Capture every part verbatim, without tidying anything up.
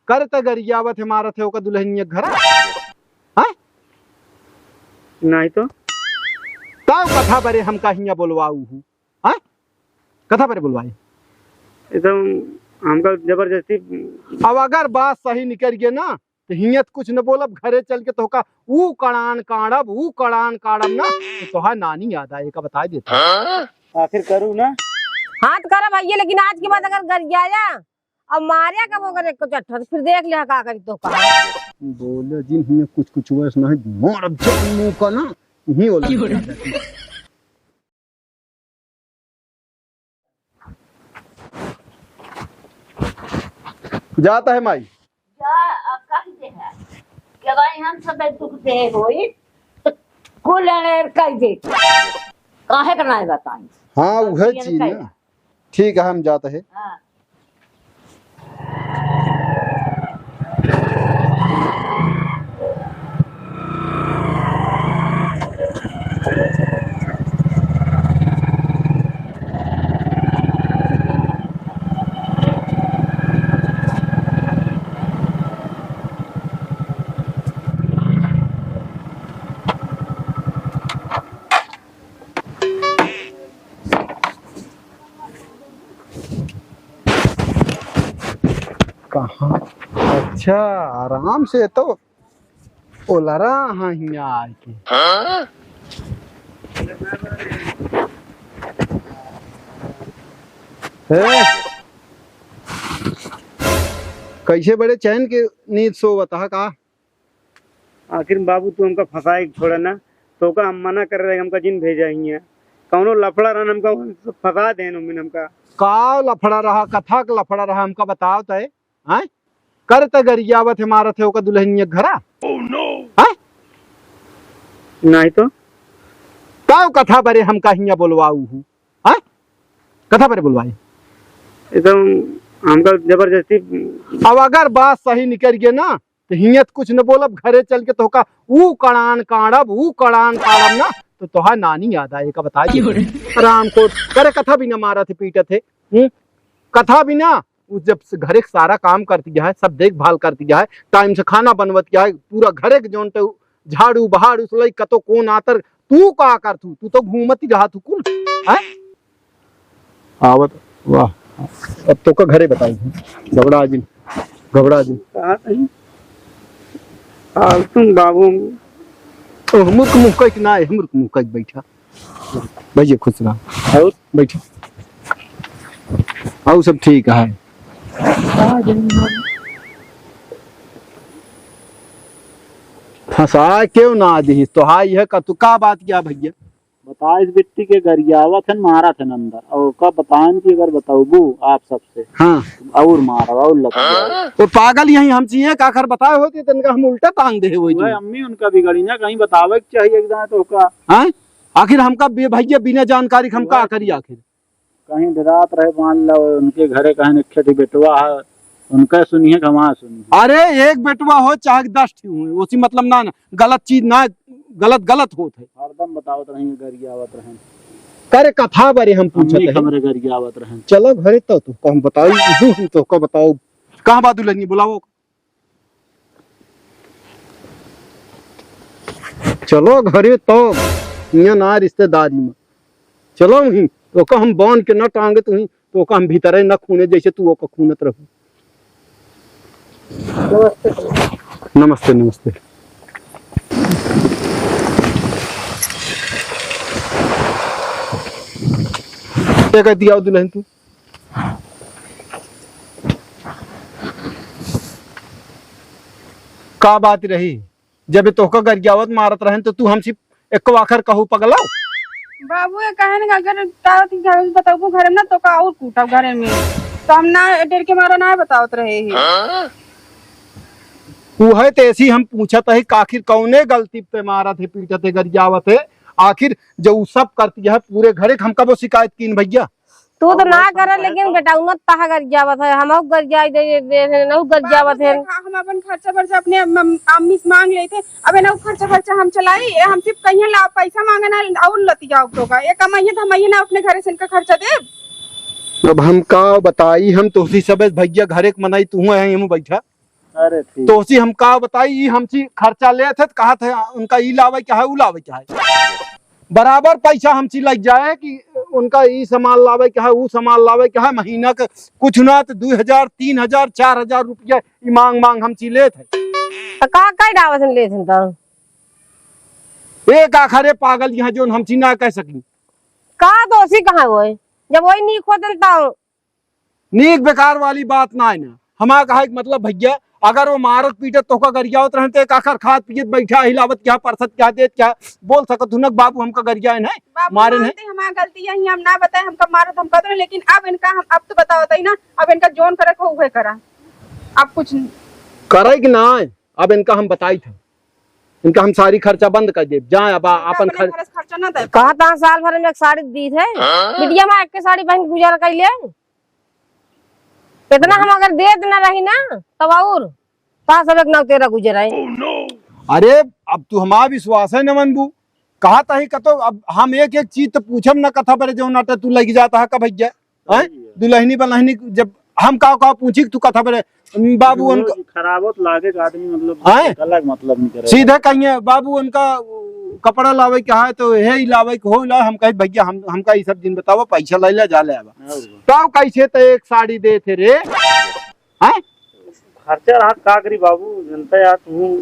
करे त गरियावत है, मारत है ओका दुल्हनिया के घरा? हैं? नहीं तो। तब कथा बरे हमका हियाँ बोलवाऊ हूँ? हैं? कथा बरे बोलवाई? एकदम हमका जबरदस्ती। अब अगर बात सही निकल गई ना, तो हियाँ त कुछ न बोलब, घरे चल के तोहका ऊ कड़ान काड़ब, ऊ कड़ान काड़ब ना, तो तोहार नानी याद आए, का बताई देता। आखिर करू ना। हाँ, तो करब भैया, लेकिन आज के बाद अगर गरियाया, अब मारे कब अगर एक चट्ठा, तो फिर देख ले का करी तो का। बोले जिन हियाँ कुछ कुछ वैस नहीं, मारब जान मुँह का ना, यहीं ओला। जाता है माई। जा, आ, कह दे है। कि अगर हम सब दुख दे होई, तो कुल अड़ेर कह दे। काहे का नाय बताई? हाँ, उहे चीज ना। ठीक है, हम जाते हैं। हाँ। कहाँ? अच्छा, आराम से तो ओलरा हाँ हियाँ आके। ए, कैसे बड़े चैन के नींद सोवत हा का? आखिर बाबू, तू हमका फंसाए के छोड़ा ना, तोका हम मना कर रहे, हमका जिन भेजा हियाँ। कौनो लफड़ा रहन, हमका फंसा देन उमिन हमका। का लफड़ा रहा, कथा के लफड़ा रहा, हमका बताओ तय, हैं? कर त गरियावत है, मारत है ओका दुल्हनिया के घरा? हैं? नहीं तो। तब कथा बरे हमका हियाँ बोलवाऊ हूँ, हैं? कथा बरे बोलवाई? एकदम हमका जबरदस्ती। अब अगर बात सही निकल गई ना, तो हियाँ त कुछ न बोलब, घरे चल के तोहका ऊ कड़ान काड़ब, ऊ कड़ान काड़ब ना, तो तोहार नानी याद आए, का बताई देता। रामकोट, करे कथा बिना मारत है, पीटत है। हम्म? कथा बिना, उ जब से घरे के सारा काम करती है, सब देखभाल करती है, टाइम से खाना बनवती है, पूरा घरे के जौन ते झाड़ू बहाड़ू से लई कतो कौन आतर, तू का करथू? तू तो घूमती रहत हू कुल, हैं? आवत, वाह, अब तोका घरे बताई, घबरा जिन, घबरा जिन। कहा नहीं? फालतू बाबू। ओह, मूर्ख मुँह कह के ना, मूर्ख मुँह कह के बैठा। भैया खुश रहा। और? बैठा। और सब ठीक है। फंसा क्यों ना दिहिस? तो हाय है का, तू का बात किया भैया? बताइस बिट्टी के गरियावत हन, मारत हन अंदर, और का बताएन कि अगर बतौबू आप सबसे, हाँ। और मारब, और लग जाए। वो पागल यहीं हम चाहिए का आखिर बताए होते, तनका हम उल्टा टांग दे होई वह जी। अम्मी उनका बिगड़ी ना, कहीं बतावे के चाहिए एक दाएं तो का। हाँ? आखिर हमका बे-, भैया बिना जानकारी के हम का वह करी आखिर? कहीं डरात रहे, मान लो उनके घरे कहीं एक ठे बेटवा है, उनका सुनिए कि हमारा सुनिए। अरे एक बेटवा हो चाहे दस ठे हुए, उसी मतलब ना, ना, गलत चीज ना, गलत गलत होत है। हरदम बतावत रही, गरियावत रहे। करे कथा बारे हम पूछत अम्मी है। हमरे गरियावत रहे। चलो घरे तो, तो हम बताई, हम तो का बताओ, कहाँ बा दुल्हनिया, बुलाओ। चलो घरे तो, इहाँ ना रिश्तेदारी में। चलो वहीं, तो का हम बांध के ना टांगे तुहीं, तो का हम भीतरे ना खूने जैसे तू ओका खूनत रहू। नमस्ते, नमस्ते। क्या कहती आओ दुल्हन तू? का बात रही? जब ये तोहका गरियावत मारत रहन तो तू हमसे एको आखर कहू पगला? बाबू ये कहे ना अगर तावत के घर में बताबू घर में ना तो का और कूटब घरे में। तो हम ना डर के मारा ना बतावत रहे ही। उहे तो ऐसी हम पूछत है कि आखिर कौने गलती पे मारत है, पीटत है, गरियावत है? आखिर जो उ सब करती है पूरे घरे के हम कबो शिकायत कीन भैया? तू तो ना करे, लेकिन बेटा उन्नत तहा गरियावत है, हम गरियाई दे, दे, दे, नहु गरियावत है। हम अपन खर्चा बर्चा अपने अम-, अम्मी से मांग लेते, अबे ना खर्चा बर्चा हम चलाई, हम सिर्फ कहिए ला पैसा मांगे ना और लती जाओ तो का, ये कमाइए तो हम आइए ना अपने घरे से इनका खर्चा दे। अब हम का बताई, हम तो उसी सब भैया घरे के मनाई, तू है हम बैठा। अरे ठीक। तोहसी हम का बताई, ई हमसी खर्चा लेत है, त कहत है उनका ई लावे के है, ऊ लावे के है। बराबर पैसा हमसी लग जाए कि उनका ई सामान लावे के है, ऊ सामान लावे के है, महीना के कुछ ना त दुइ हजार, तीन हजार, चार हजार रुपया ई मांग मांग हमसी लेत है। त का कई डावत हन लेत हन त? एक आखरे पागल यहाँ जोन हमसी ना कह सकी। का दोषी कहाँ होए? जब वही नीक होतन त नीक बेकार वाली बात ना है ना। हमार कहे के मतलब भैया, अगर वो मारत पीटत तोहका गरियावत रहन, तो एक आखर खात पियत बैठा हिलावत क्या, परसत क्या, देत क्या, बोल सकत हूँ ना, "बाबू हमका गरियाए हैं, बाबू मारे हैं।" मानते हमार गलती है, हम ना बताए, हमका मारत हम कदर, लेकिन अब इनका हम अब तो बतावत ही ना, अब इनका जोन करे को उहे करा, अब कुछ नहीं। करे कि ना, अब इनका हम बताई था, इनका हम सारी खर्चा बंद कर देब। जाए अब आ-, अपन अपन खर्च खर्चा ना दे। कहा था साल भर में एक साड़ी दी थे, हाँ? बिटिया में एक के साड़ी पहन के गुजारा कर ले। इतना हम अगर देत ना रही ना, तब और का सब एक नौ तेरह गुजराए। अरे, अब तू हमार विश्वास है न मनबू, कहा तही कतो, अब हम एक एक चीज तो पूछब न कथा बरे, जो नाटे तू लग जाता है का भैया, हैं? सही है। दुल्हनी बलहनी जब हम का का पूछी तू कथा बरे, बाबू जो उनका खराब होत लागे के आदमी, मतलब, हैं? अलग मतलब नहीं करे। सीधे कहिए, "बाबू उनका कपड़ा लावे के है तो हे ही लावे के हो ला।" हम कहे, "भैया, हम, हमका ई सब दिन बतावा, पैसा ले ला, जा ले आवा।" और का? तब कैसे तो एक साड़ी दे थे रे, हैं? खर्चा रहा का करी बाबू, जनता यार, तू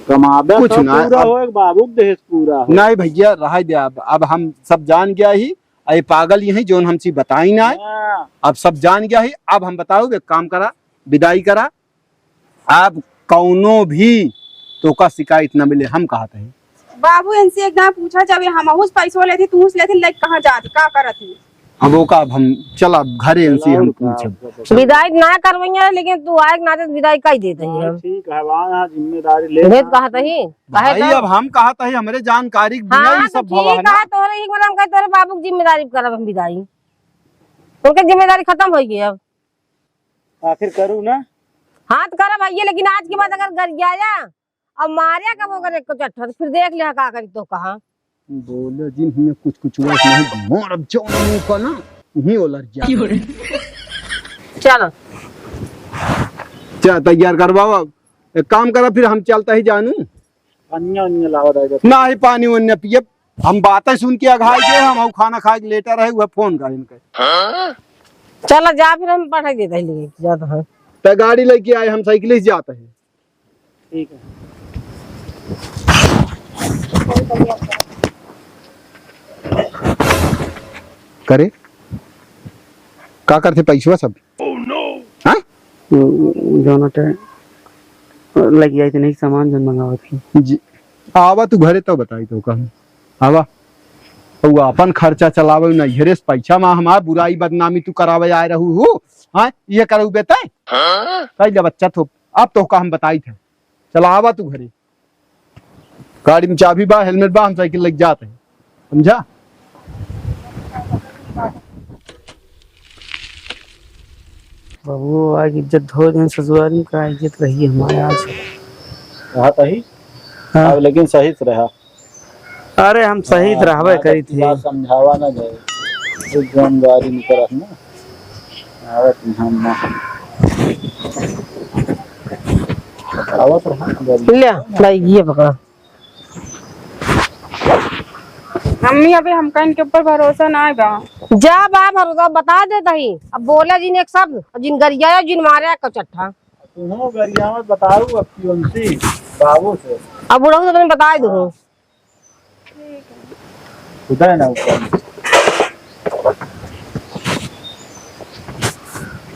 कमाबे कुछ तो ना, पूरा अब होए, बाबू के दहेज पूरा हो। नहीं भैया, रह दे अब, अब हम सब जान गया ही। अरे पागल यही जोन हमसी बताई ना है। हाँ। अब सब जान गया ही। अब हम बताओ, एक काम करा, विदाई करा, अब कौनो भी तोका शिकायत न मिले, हम कहत है। बाबू इनसे एक दाँय पूछा जावे, हमहूँ से पैसो लेथी, तू से लेथी, लेके कहाँ जाथी, का करत ही? अब ओका अब हम, चल अब घरे इनसे हम चलाओ, पूछब। का, का, का। विदाई ना करवइया, लेकिन तू आए के नाते विदाई कई देत ही हाँ, हम। ठीक है, वहाँ यहाँ जिम्मेदारी ले भेद ना। कहत ही, कहे भाई, तो अब हम कहत ही, हमरे जानकारी के बिना हाँ, ई तो सब भवा है ठीक ना। है, तोहरे एक बार हम कहे, तोहरे बाबू की जिम्मेदारी करब हम विदाई। उनके जिम्मेदारी खत्म होइ गई अब। आखिर करू ना। हाँ, तो करब भैया, लेकिन आज के बाद अगर गरियाया, अब मारे कब अगर एक चट्ठा, तो फिर देख ले का करी तो कहा। बोले जिन हियाँ कुछ कुछ हुआ नहीं, मारब जौन मुँह का ना, यहीं ओलर जा। चलो। चा तैयार कर बाबा, एक काम करा, फिर हम चलता ही जानू। पनिया वनिया लावा दाई दे। ना ही पानी वनिया पिए, हम बातें सुन के अघाई गए, हम अउ खाना खाए के लेटा रहे, वह फोन का इनके। चलो जा, फिर हम पठाई देता ही लेके जाता है। तो गाड़ी लेके आए, हम साइकिल से जाते हैं। ठीक है। करे, का करते पैसवा सब? हाँ? जौन अटे, लग जाए इतने ही सामान जौन मंगावत ही। जी। आवा तू घरे तो बताई तो कहूँ। आवा। तू अपन खर्चा चलावे, नैहरे से पैसा मा हमार बुराई बदनामी तू करावे आए रहू हूँ। हाँ? ये करू बेटे? हाँ? कही ले बच्चा थोप। अब तो का हम बताई थे। चला आवा तू घरे। गाड़ी में चाबी बा, हेलमेट बा, हम साइकिल लेके जात है, समझा? बाबू, आज इज्जत धो दें ससुरारी में, का इज्जत रही हमारे आज। कहा तही? हाँ। अब लेकिन सही से रहा। अरे, हम सही से हाँ, रहबे करी थी। बात समझावा ना जाए, जो जौन गाड़ी निकलत ना। आवत नहीं हम ना। आवत रहा, जल्दी। ले, भाई, ये पकड़ा। मम्मी, अबे हमका इनके ऊपर भरोसा ना आए बा। जा बा भरोसा, बता देता ही। अब बोला जिन एक शब्द, और जिन गरियाया, जिन मारे एक चट्ठा। तुहो गरियावत बताऊ अब की उनसी बाबू से। अब बुढ़ऊ से अपने बताए दो। खुदा है ना ऊपर।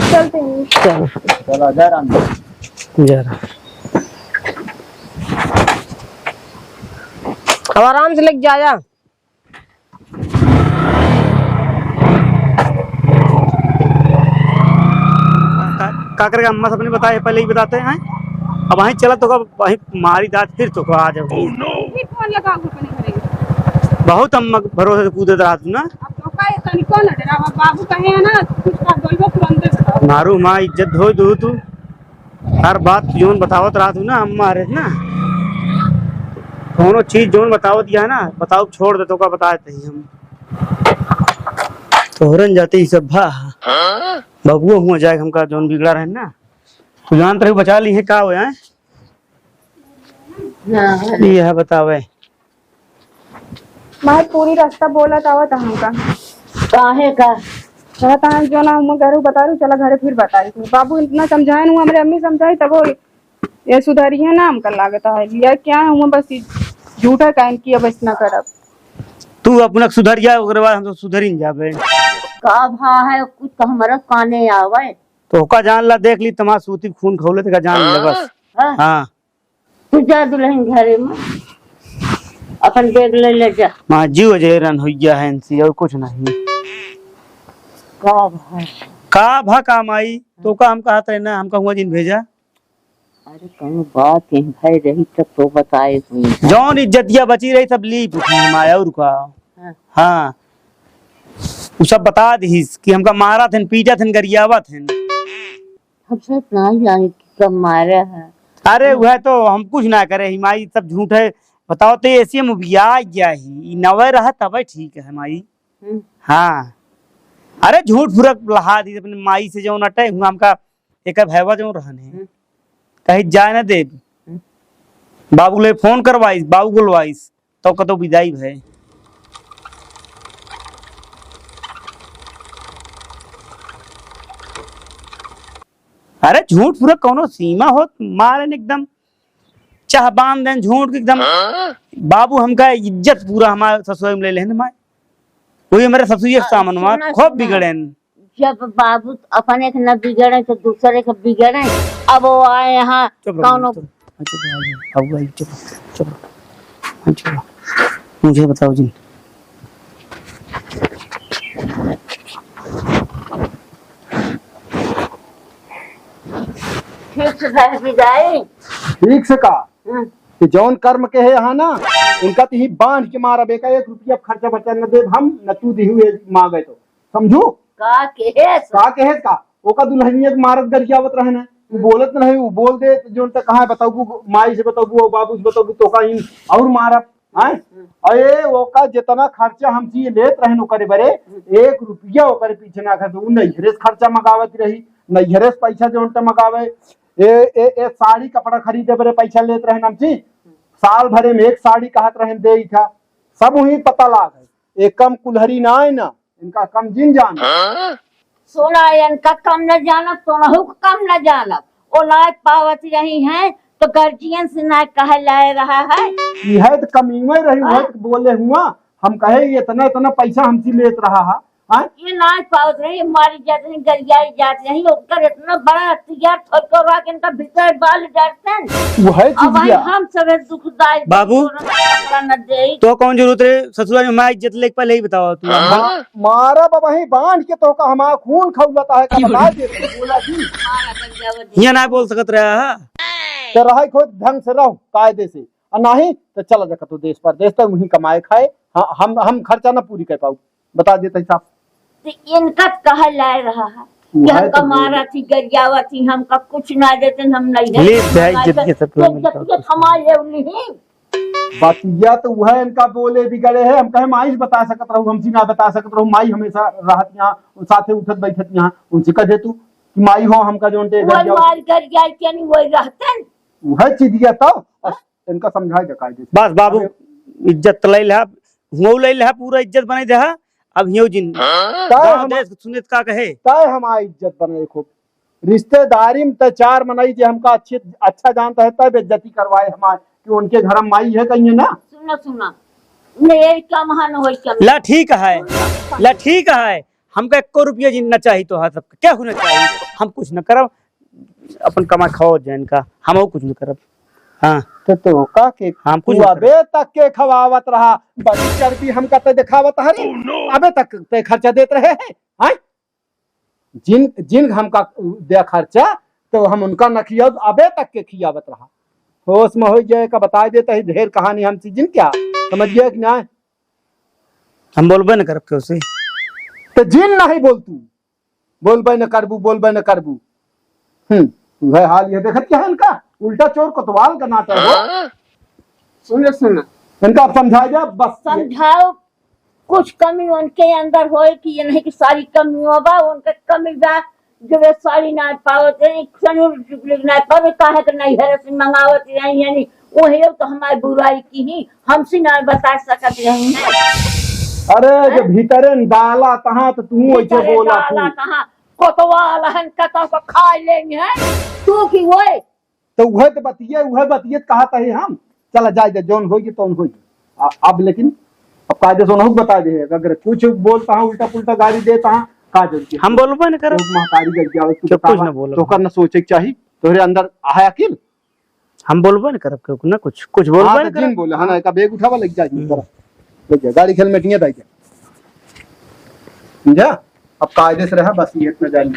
चलते हैं। चल। चला, जय राम जी। जय राम। अब आराम से लेके जाया। का, का करेगा अम्मा सबने बताया, पहले ही बताते हैं। अब वहीं चला तो का, वहीं मारी दांत फिर तो का आ जाओ। फिर फोन लगा के अपने घरे। बहुत अम्मा के भरोसे से कूदत रहत ना। अब तो का ये तनिको न डरा, अब बाबू कहे हैं ना, कुछ का बोलबो तुरंते बताओ। मारू माँ इज्जत धो दू तू। हर बात जोन बतावत रहत हूँ ना, अम्मा रे ना, कौनो चीज जोन बतावत गया ना, बताओ छोड़ दे, तो का बताए थे हम। तोहरन जाते ही सब भा। बबुआ हुआ जाए हमका जोन बिगड़ा रहे ना, तू जानत रही बचा ली है का हो, हैं? हाँ। ये है बतावे। माई पूरी रास्ता बोलत आवत हमका। काहे का? कहत हैं जो ना हम घरे बताई, चला घरे फिर बताई। बाबू इतना समझाए न, हमरे अम्मी समझाई तब वो ये सुधरिए ना हमका लागत है। ये क्या है, हम बस ई झूठा काहे कि अब ऐसा ना करब। तू अपना सुधर जा, ओकरे बाद हम तो सुधर ही जाबे। का भा है, कुछ तो हमारा काने आवे। तो ओका जान ला, देख ली, तमार सूती खून खौले, तेका जान ले बस। हाँ। हाँ। तू जा दुल्हन घरे में, अपन बैग ले ले जा। माँ, जीव जे रन हुइया है इनसे, और कुछ नहीं। का भा? का भा का माई? तो का हम कहत रहे ना, हमका हुआ जिन भेजा। अरे, कौनो बात यहीं भय रही तब तो बताए हुई। जौन इज्जतिया बची रही, सब ली पुछी माई, और का? हाँ। हाँ। उ सब बता दिहिस कि हमका मारत हन, पीटत हन, गरियावत हन। हम सब ना जाने कि कब मारे है। अरे, हम्म। वह तो हम कुछ ना करे ही माई, सब झूठ है। बताओ तो, ऐसे में बिया गया ही, ई नवे रहा तबे ठीक है माई। हम्म। हाँ। अरे, झूठ फुरक लहा दी अपने माई से, जौन अटे हुआ हमका एक भैवा जौन रहन है। हम्म। कहीं जाए ना देब। हम्म। बाबू ले फोन करवाइस, बाबू बोलवाइस, तो कतो विदाई भय। अरे झूठ पूरा कौनो सीमा होत, मारे न एकदम चाह बांध देन झूठ के एकदम। हाँ? बाबू हमका इज्जत पूरा हमारे ससुर में ले लेन माय। वही हमारे ससुर के सामनवा सुना, खूब सुना। बिगड़ेन। जब बाबू अपने के न बिगड़े तो दूसरे के बिगड़े। अब वो आए यहाँ चुप रहो, कौनो चुप, चुप रहो, अब भाई चुप, चुप रहो। हाँ, चुप रहो। मुझे बताओ जी। ठीक से रह भी जाए। ठीक से का? हम्म। कि जौन कर्म के है यहाँ ना, उनका तो ही बांध के मारब, एका एक रुपया खर्चा बर्चा न देब हम, न तू दिहू ये मांगे तो। समझू? का कहेस? का कहेस का? ओका दुल्हनिया के मारत गरियावत रहे ना। उ बोलत नहीं, उ बोल दे, जौन तक कहाँ बताबू, माई से बताबू, और बाबू से बताबू, तो का इन और मारब, हैं? हम्म। अरे, ओका जितना खर्चा हम जी लेत रहे ओकरे बरे, हम्म। एक रुपया ओकरे पीछे ना खर्च, उ नैहरे से खर्चा मंगावत रही, नैहरे से पैसा जौन तक मंगावे, ए, ए, ए, साड़ी कपड़ा खरीदे बरे पैसा लेत रहे हम जी, हम्म। साल भरे में एक साड़ी कहत रहे दे था, सब वही पता लाग है, एक कम कुल्हरी ना है ना, इनका कम जिन जान। सुना, इनका कम न जानब, तोनहू के कम न जानब। ओ लाज पावत रही हैं, तो गार्जियन से ना कहे लाए रहा है। ई है तो कमीवे रही, हाँ। है तो बोले हुआ, हम कहे, "ये इतना, इतना पैसा हमसे लेत रहा है।" हाँ? ये लाज पावत रही, मारी जात रही, गरियाई जात रही, ओकर इतना बड़ा अख्तियार थोड़ के रहा कि इनका भीतर बाल डरतन। वो है अब भाई, चीजिया। हम सब दुखदाई बाबू, कपड़ा न देई। तो कौन जरूरत रहे ससुरा में हमारी इज्जत लेके पहले ही बताओ तू। हाँ? मा-, मारा बबही बांध के तो का हमारा खून खौलता है, का बता दे। बोला जी। हियां ना बोल सकत रहा है। तो रहा खुद ढंग से रहो, कायदे से। और नहीं तो चला जा कतो देश परदेश, तो वहीं कमाए खाए। हाँ, हम, हम खर्चा ना पूरी कर पाऊ, बता देते साहब। तो इनका कहा लाए रहा है कि वो है हमका तो बोल। मारा थी, गरियावा थी, हमका कुछ ना देते, हम नहीं है। ले जाए, हमारे इज्जत के साथ तो में इज्जत के कमाए है उन्हीं। बतिया तो वह इनका बोले बिगड़े है, हम कहे माई से बता सकत रहू, हमसे ना बता सकत रहू, माई हमेशा रहत यहाँ, साथे उठत बैठत यहाँ, उनसे कह दे तू कि माई हो हमका जौन दे वो गरियावा। मार गरिया के नहीं वही रहते। वह चीज ये तो, बस इनका समझाए दे कायदे से। बस बाबू, अरे इज्जत तो ले ले, हुआ ले ले, पूरा इज्जत बनाई दे, अब हियो जिन। हाँ? गाँव हम देश सुनित का कहे? तय हमार इज्जत बनाए खूब। रिश्तेदारी में तय चार मनई जे हमका अच्छे, अच्छा जानता है, तय बेइज्जती करवाए हमार कि उनके घर में माई है कहीं ना। सुना, सुना। नहीं, यही क्या महान हो क्या? ला ठीक है, ला ठीक है, हमका एको रुपया जिन ना चाहिए तो है सबका, क्या होना चाहिए? हम कुछ न करब, अपन कमा खाओ जैन का, हम और कुछ न करब। हाँ। तो, तो का के हम कुछ तू न करब। अबे तक के खवावत रहा, बड़ी चर्बी हमका तो दिखावत है रे। Oh, no! अबे तक ते खर्चा देत रहे हैं, हैं? जिन, जिन हमका दे खर्चा, तो हम उनका न खियाओ, अबे तक के खियावत रहा। होश में हो जाए का बताए देता ही ढेर कहानी हम चीजिन क्या, समझ गया कि ना? हम बोलबे न करब केहू से। तो जिन नहीं बोल तू, बोलबे न करबू, बोलबे न करबू। हम्म, वह हाल ये देखत क्या है इनका, उल्टा चोर कोतवाल का नाटक हो। हाँ? सुनो, सुनो। इनका आप समझाए जा, बस। समझाओ, कुछ कमी उनके अंदर होए कि ये नहीं कि सारी कमी हो बा, उनके कमी बा, जब ये साड़ी ना पावत रही, सनुर चुकलिक ना पावे, काहे के नैहर से मंगावत रही, यानी वही लोग तो हमारी बुराई की ही, हमसे ना बता सकत रही हैं। अरे, जब भीतरे न डाला तहाँ तो तू ऐसे भीतरे बोला डाला तू। तहाँ, कोतवाल हन, कतौ को खा लेंगे हैं। तू की वही तो उहे तो बतिये, उहे बतिये कहत है हम। चला जाए दे, जौन होई तौन होई। आ, अब लेकिन अब कायदे से उनहु के बता दे, अगर कुछ बोलता है, उल्टा पुल्टा गाली देता है, का जरूरत है? हम बोलबे न करब। तो महतारी गड़ गया, तू जब कुछ बतावा, न बोलब। तोकर न सोचे के चाही, तोहरे अंदर आहे अकिल? हम बोलबे न करब केहू के, ना कुछ, कुछ बोलबे हाँ, न तो जिन करब। बोले, हाँ ना, एक बैग उठावा, लग जा, हम्म। करा। लग जा, गाड़ी खेल में टिया दाई के। समझा? अब कायदे से रहा, बस ये इतना जान।